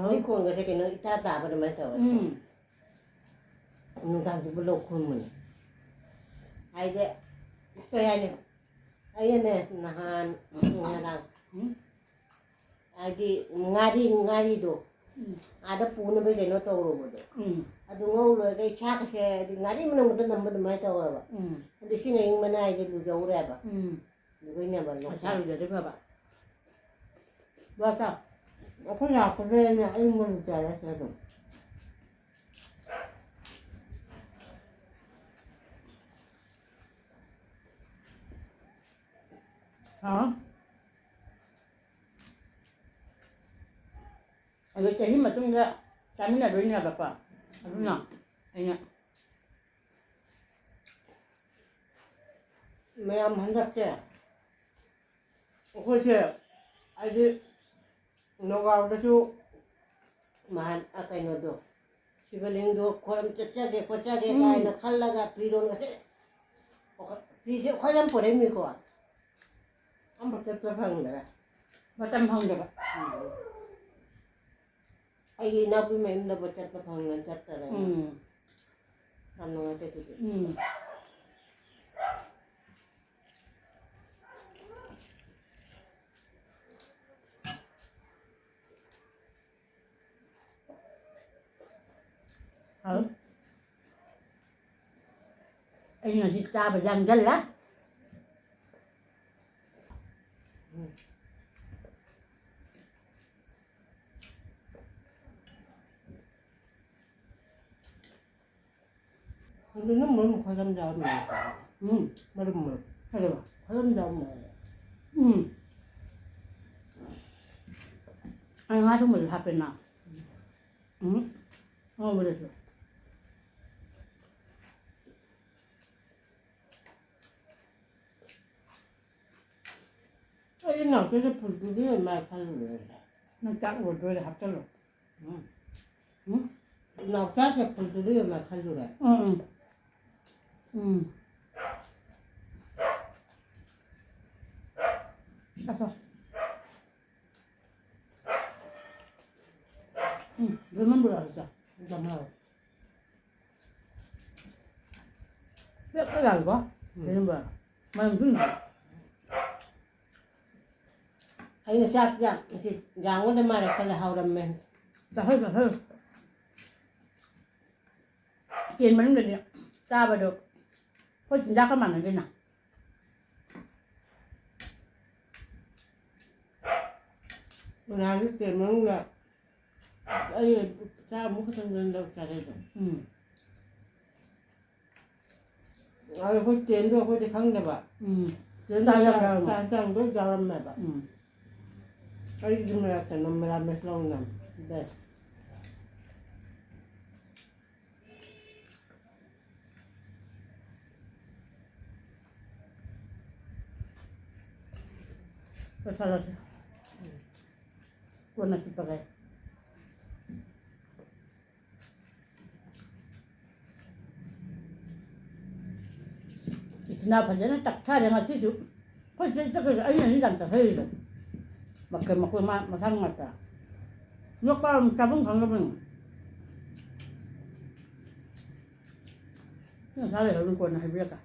ꯃꯣꯏ ꯈꯣꯟꯒꯁꯦ ꯀꯩꯅꯣ ꯏꯇꯥ ꯇꯥꯕ ꯑꯗꯨꯃꯥꯏꯅ ꯇꯧꯋꯦ꯫ ꯎꯝ꯫ ꯅꯨꯡꯗꯥꯡꯁꯤꯕꯨ ꯂꯧ ꯈꯨꯝꯕꯅꯤ꯫ ꯍꯥꯏꯗꯤ ꯀꯩ ꯍꯥꯏꯅꯤ? ꯑꯩꯅꯅꯦ ꯅꯍꯥꯟ, ꯉꯔꯥꯡ, ꯎꯝ꯫ ꯍꯥꯏꯗꯤ ꯉꯥꯔꯤ, ꯉꯥꯔꯤꯗꯣ ꯎꯝ꯫ ꯑꯥꯗ ꯄꯨꯅꯕ ꯀꯩꯅꯣ ꯇꯧꯔꯨꯕꯗꯣ꯫ ꯎꯝ꯫ ꯑꯗꯨ ꯉꯧ ꯂꯣꯏꯔꯒ ꯏꯁꯥꯒꯁꯦ ꯍꯥꯏꯗꯤ ꯉꯥꯔꯤ ꯃꯅꯝ ꯈꯛꯇ ꯅꯝꯕ ꯑꯗꯨꯃꯥꯏꯅ ꯇꯧꯔꯕ꯫ ꯎꯝ꯫ ꯑꯗꯨ ꯏꯁꯤꯡ ꯑꯏꯪꯕꯅ ꯍꯥꯏꯗꯤ ꯂꯨꯖꯧꯔꯦꯕ꯫ ꯎꯝ꯫ ꯂꯨꯕꯩꯅꯦꯕ ꯂꯣꯛ ꯃꯁꯥ ꯂꯨꯖꯗꯤ ꯐꯕ꯫ ꯕꯥ ꯆꯥꯎ꯫ ꯑꯩꯈꯣꯏ ꯂꯥꯛꯄꯗꯩꯅ ꯑꯏꯪꯕ ꯂꯨꯖꯔꯦ ꯁꯤꯗ ꯑꯗꯨꯝ꯫ ꯍꯥꯎ꯫ ꯑꯗꯣ ꯆꯍꯤ ꯃꯇꯨꯡꯗ ꯆꯥꯃꯤꯟꯅꯗꯣꯏꯅꯦꯕꯀꯣ꯫ ꯑꯗꯨꯅ ꯑꯩꯅ ꯃꯌꯥꯝ ꯍꯟꯗꯛꯁꯦ ꯑꯩꯈꯣꯏꯁꯦ ꯍꯥꯏꯗꯤ ꯅꯣꯒꯥꯎꯗꯁꯨ ꯃꯍꯥꯟ, ꯑ, ꯀꯩꯅꯣꯗꯣ, ꯁꯤꯕꯂꯤꯡꯗꯣ ꯈꯣꯏꯔꯝ ꯆꯠꯆꯒꯦ ꯈꯣꯠꯆꯒꯦ ꯎꯝ꯫ ꯀꯥꯏꯅ ꯈꯜꯂꯒ ꯐꯤꯔꯣꯟꯒꯁꯦ, ꯐꯤꯁꯦ ꯑꯩꯈꯣꯏ ꯌꯥꯝ ꯄꯨꯔꯛꯏꯃꯤꯀꯣ꯫ ꯑꯝꯐꯥꯎ ꯆꯠꯄ ꯐꯪꯗ꯭ꯔꯦ꯫ ꯃꯇꯝ ꯐꯪꯗꯕ꯫ ꯎꯝ꯫ ꯑꯩꯒꯤ ꯏꯅꯥꯎꯄꯤ ꯃꯌꯨꯝꯗꯕꯨ ꯆꯠꯄ ꯐꯪꯗꯅ ꯆꯠꯇꯔꯦ꯫ ꯎꯝ꯫ ꯌꯥꯝ ꯅꯨꯡꯉꯥꯏꯇꯦ ꯑꯗꯨꯗꯤ꯫ ꯎꯝ꯫ ꯑꯧ꯫ ꯑꯩ ꯉꯁꯤ ꯆꯥꯕ ꯌꯥꯡꯖꯜꯂꯦ꯫ ꯑꯗꯨ ꯅꯪ ꯃꯔꯨꯝ ꯈꯔ ꯌꯥꯝ ꯌꯥꯎꯔꯝꯃꯦ꯫ ꯎꯝ꯫ ꯃꯔꯨꯝ, ꯃꯔꯨꯝ꯫ ꯀꯩꯗꯧꯕ? ꯈꯔ ꯌꯥꯝ ꯌꯥꯎꯔꯝꯃꯦ꯫ ꯎꯝ꯫ ꯑꯩ ꯉꯥ ꯊꯣꯡꯕꯗꯁꯨ ꯍꯥꯞꯄꯦꯅ꯫ ꯎꯝ꯫ ꯉꯧꯕꯗꯁꯨ꯫ ꯑꯩ ꯅꯥꯎꯆꯥꯁꯦ ꯐꯨꯜ ꯇꯨꯗꯤ ꯑꯣꯏ ꯃꯥꯜꯂꯦ ꯈꯜꯂꯨꯔꯦ꯫ ꯅꯪ ꯆꯥꯛ ꯂꯣꯏꯗꯣꯏꯔꯦ, ꯍꯥꯞꯆꯜꯂꯣ꯫ ꯎꯝ꯫ ꯎꯝ? ꯅꯥꯎꯆꯥꯁꯦ ꯐꯨꯜ ꯇꯨꯗꯤ ꯑꯣꯏ ꯃꯥꯜꯂꯦ ꯈꯜꯂꯨꯔꯦ꯫ ꯎꯝ, ꯎꯝ꯫ ꯎꯝ꯫ ꯆꯥꯊꯣꯛ꯫ ꯎꯝ, ꯂꯦꯃꯟ ꯕꯣꯔꯥꯁꯦ ꯆꯥꯎ꯫ ꯌꯥꯝ ꯍꯥꯎꯋꯦ꯫ ꯄꯦꯠꯄ ꯌꯥꯎꯏꯀꯣ? ꯎꯝ꯫ ꯂꯦꯃꯟ ꯕꯣꯔꯥ꯫ ꯃꯅꯝꯁꯨ ꯅꯨꯡꯁꯤ꯫ ꯑꯩꯅ ꯆꯥꯛ, ꯆꯥꯛ, ꯉꯁꯤ ꯌꯥꯡꯕꯗ ꯃꯥꯜꯂꯦ ꯈꯜꯂꯦ, ꯍꯥꯎꯔꯝꯃꯦ꯫ ꯆꯥꯊꯣꯛ, ꯆꯥꯊꯣꯛ꯫ ꯇꯦꯟ ꯃꯅꯨꯡꯗꯗꯤ ꯆꯥꯕꯗꯣ ꯑꯩꯈꯣꯏ ꯆꯤꯟꯖꯥꯛꯀ ꯃꯥꯟꯅꯗꯦꯅ꯫ ꯉꯥꯏꯍꯥꯛꯀꯤ ꯇꯦꯟ ꯃꯅꯨꯡꯗ ꯑꯩ ꯆꯥꯃꯨꯛ ꯈꯛꯇꯪ ꯂꯧ ꯆꯥꯔꯦ ꯑꯗꯨꯝ꯫ ꯎꯝ꯫ ꯑꯗꯣ ꯑꯩꯈꯣꯏ ꯇꯦꯟꯗꯣ ꯑꯩꯈꯣꯏꯗꯤ ꯈꯪꯗꯕ꯫ ꯎꯝ꯫ ꯇꯦꯟꯗꯣ ꯆꯥ ꯌꯥꯝ ꯆꯥ-, ꯌꯥꯎꯔꯝꯃꯣ꯫ ꯆꯥ ꯆꯥꯡ ꯂꯣꯏ ꯌꯥꯎꯔꯝꯃꯦꯕ꯫ ꯎꯝ꯫ ꯑꯩꯗꯤ ꯃꯌꯥ ꯆꯅꯝ ꯃꯦꯔꯥꯃꯦꯁ ꯂꯧꯅ ꯕꯦꯁ꯫ ꯂꯣꯏꯁꯜꯂꯁꯤ꯫ ꯀꯣꯟꯅ ꯆꯨꯞꯄꯒꯦ꯫ ꯏꯆꯤꯟ ꯏꯅꯥꯎ ꯐꯖꯅ ꯇꯛꯊꯔꯦ ꯉꯁꯤꯁꯨ꯫ ꯑꯩꯈꯣꯏ ꯆꯦ ꯆꯠꯈ꯭ꯔꯁꯨ ꯑꯩꯅ ꯑꯅꯤ ꯌꯥꯝ ꯆꯠꯊꯔꯤꯗꯣ꯫ ꯃꯀꯩ ꯃꯈꯣꯏ ꯃꯥ ꯃꯁꯥ ꯅꯨꯡꯉꯥꯏꯇ꯫ ꯌꯣꯛꯄ ꯑꯃ ꯆꯥꯐꯝ ꯈꯪꯗꯕꯅꯤ꯫ ꯉꯁꯥ ꯂꯩꯍꯧꯔꯤ ꯀꯣꯟꯅ ꯍꯥꯏꯕꯤꯔꯛꯀꯦ꯫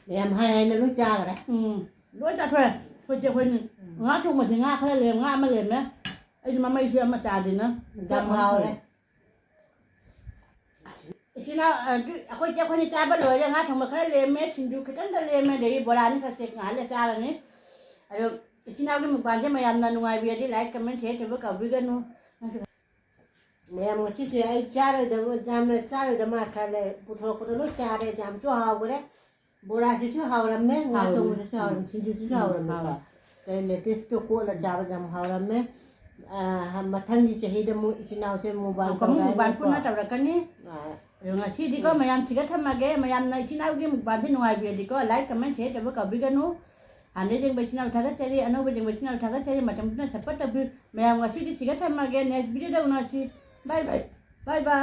ꯃꯌꯥꯝ ꯍꯥꯏ ꯍꯥꯏꯅ ꯂꯣꯏ ꯆꯥꯈ꯭ꯔꯦ꯫ ꯎꯝ, ꯂꯣꯏ ꯆꯥꯊꯣꯛꯑꯦ꯫ ꯑꯩꯈꯣꯏ ꯆꯦ ꯑꯩꯈꯣꯏꯅꯤ꯫ ꯎꯝ꯫ ꯉꯥ ꯊꯣꯡꯕꯁꯦ ꯉꯥ ꯈꯔ ꯂꯩꯔꯝ-, ꯉꯥ ꯑꯃ ꯂꯩꯔꯝꯃꯦ꯫ ꯑꯩꯗꯤ ꯃꯃꯩꯁꯦ ꯑꯃ ꯆꯥꯗꯦꯅ꯫ ꯌꯥꯝ ꯍꯥꯎꯔꯦ꯫ ꯏꯆꯤꯟ ꯏꯅꯥꯎ, ꯑ, ꯑꯗꯨ ꯑꯩꯈꯣꯏ ꯆꯦ ꯑꯩꯈꯣꯏꯅ ꯆꯥꯕ ꯂꯣꯏꯔꯦ꯫ ꯉꯥ ꯊꯣꯡꯕ ꯈꯔ ꯂꯦꯝꯃꯦ, ꯁꯤꯡꯖꯨ ꯈꯤꯇꯪꯒ ꯂꯦꯝꯃꯦ, ꯑꯗꯒꯤ ꯕꯣꯔꯥꯅꯤ ꯈꯛ ꯆꯦꯛ ꯉꯥꯜꯂ ꯆꯥꯔꯅꯤ꯫ ꯑꯗꯣ ꯏꯆꯤꯟ ꯏꯅꯥꯎꯒꯤ ꯃꯨꯛꯕꯥꯡꯁꯦ ꯃꯌꯥꯝꯅ ꯅꯨꯡꯉꯥꯏꯕꯤꯔꯗꯤ like, comment, share ꯇꯧꯕ ꯀꯥꯎꯕꯤꯒꯅꯨ꯫ ꯃꯌꯥꯝ ꯉꯁꯤꯁꯦ ꯑꯩ ꯆꯥꯔꯣꯏꯗꯕ, ꯌꯥꯝꯅ ꯆꯥꯔꯣꯏꯗꯕ ꯃꯥꯜꯂꯦ꯫ ꯄꯨꯊꯣꯔꯛꯄꯗ ꯂꯣꯏ ꯆꯥꯔꯦ꯫ ꯌꯥꯝꯁꯨ ꯍꯥꯎꯈ꯭ꯔꯦ꯫ ꯕꯣꯔꯥꯁꯤꯁꯨ ꯍꯥꯎꯔꯝꯃꯦ, ꯉꯥ ꯍꯥꯎꯔꯝꯃꯦ꯫ ꯊꯣꯡꯕꯗꯨꯁꯨ ꯍꯥꯎꯔꯝꯃꯦ, ꯎꯝ, ꯁꯤꯡꯖꯨꯗꯨꯁꯨ ꯎꯝ, ꯍꯥꯎꯔꯝꯃꯦꯀꯣ꯫ ꯍꯥꯎꯔꯦ꯫ ꯑꯗꯩ lettuce ꯇꯣ ꯀꯣꯠꯂ ꯆꯥꯕ ꯌꯥꯝ ꯍꯥꯎꯔꯝꯃꯦ꯫ ꯑ, ꯃꯊꯪꯒꯤ ꯆꯍꯤꯗ ꯑꯃꯨꯛ ꯏꯆꯤꯟ ꯏꯅꯥꯎꯁꯦ ꯃꯨꯛꯕꯥꯡ ꯑꯃꯨꯛ ꯃꯨꯛꯕꯥꯡ ꯇꯧꯔꯛꯑꯅꯤꯀꯣ꯫ ꯄꯨꯟꯅ ꯇꯧꯔꯛꯀꯅꯤ꯫ ꯑ, ꯑꯗꯣ ꯉꯁꯤꯗꯤꯀꯣ, ꯎꯝ꯫ ꯃꯌꯥꯝ ꯁꯤꯒ ꯊꯝꯃꯒꯦ꯫ ꯃꯌꯥꯝꯅ ꯏꯆꯤꯟ ꯏꯅꯥꯎꯒꯤ ꯃꯨꯛꯕꯥꯡꯁꯦ ꯅꯨꯡꯉꯥꯏꯕꯤꯔꯗꯤꯀꯣ, like, comment, share ꯇꯧꯕ ꯀꯥꯎꯕꯤꯒꯅꯨ꯫ ꯍꯥꯟꯅ ꯌꯦꯡꯕ ꯏꯆꯤꯟ ꯏꯅꯥꯎ ꯊꯥꯒꯠꯆꯔꯤ, ꯑꯅꯧꯕ ꯌꯦꯡꯕ ꯏꯆꯤꯟ ꯏꯅꯥꯎ ꯊꯥꯒꯠꯆꯔꯤ꯫ ꯃꯇꯝ ꯄꯨꯝꯅ support ꯇꯧꯕꯤꯌꯨ꯫ ꯃꯌꯥꯝ ꯉꯁꯤꯗꯤ ꯁꯤꯒ ꯊꯝꯃꯒꯦ꯫ Next video ꯗ ꯎꯅꯁꯤ꯫ Bye bye꯫ Bye bye꯫